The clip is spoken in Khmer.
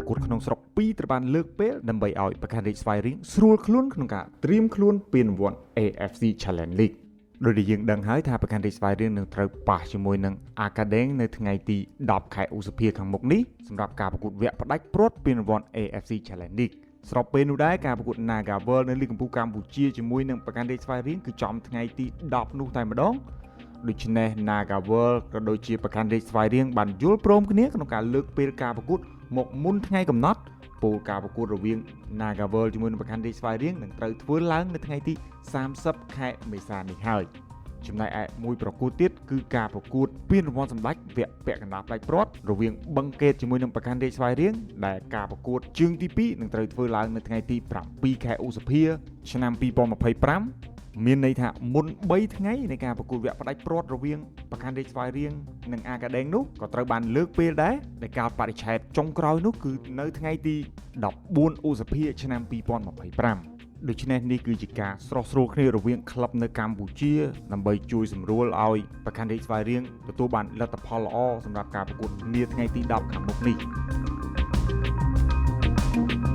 ប្រកួតក្នុងស្រុក2ត្រូវបានលើកពេលដើម្បីឲ្យប្រកាន់រាជស្វាយរៀងស្រួលខ្លួនក្នុងការត្រៀមខ្លួនពានរង្វាន់ AFC Challenge League ដោយដែលយើងដឹងហើយថាប្រកាន់រាជស្វាយរៀងនឹងត្រូវប៉ះជាមួយនឹងអាកាដេងនៅថ្ងៃទី10ខែឧសភាខាងមុខនេះសម្រាប់ការប្រកួតវគ្គផ្ដាច់ព្រាត់ពានរង្វាន់ AFC Challenge League ស្របពេលនោះដែរការប្រកួត Naga World នៅលីកកំពូលកម្ពុជាជាមួយនឹងប្រកាន់រាជស្វាយរៀងគឺចំថ្ងៃទី10នោះតែម្ដងដូច្នេះ Naga World ក៏ដូចជាប្រកាន់រាជស្វាយរៀងបានយល់ព្រមគ្នាក្នុងការលើកពេលការប្រកួតមកមុនថ្ងៃកំណត់ពលការប្រកួតរវាង Naga World ជាមួយនឹងប្រកាន់រាជស្វាយរៀងនឹងត្រូវធ្វើឡើងនៅថ្ងៃទី30ខែមេសានេះហើយចំណែកឯមួយប្រកួតទៀតគឺការប្រកួតពានរង្វាន់សម្ដេចវគ្គពាក់កណ្ដាលផ្ដាច់ព្រាត់រវាងបឹងកេតជាមួយនឹងប្រកាន់រាជស្វាយរៀងដែលការប្រកួតជើងទី2នឹងត្រូវធ្វើឡើងនៅថ្ងៃទី7ខែឧសភាឆ្នាំ2025មានន័យថាមុន3ថ្ងៃនៃការប្រកួតវគ្គផ្ដាច់ព្រាត់រវាងប្រកាន់រាជស្វាយរៀងនិងអាកាដេងនោះក៏ត្រូវបានលើកពេលដែរដែលកាលបរិច្ឆេទចុងក្រោយនោះគឺនៅថ្ងៃទី14ឧសភាឆ្នាំ2025ដូច្នេះនេះគឺជាការស្រោះស្រួលគ្នារវាងក្លឹបនៅកម្ពុជាដើម្បីជួយសម្រួលឲ្យប្រកាន់រាជស្វាយរៀងទទួលបានលទ្ធផលល្អសម្រាប់ការប្រកួតនាថ្ងៃទី10ខាងមុខនេះ។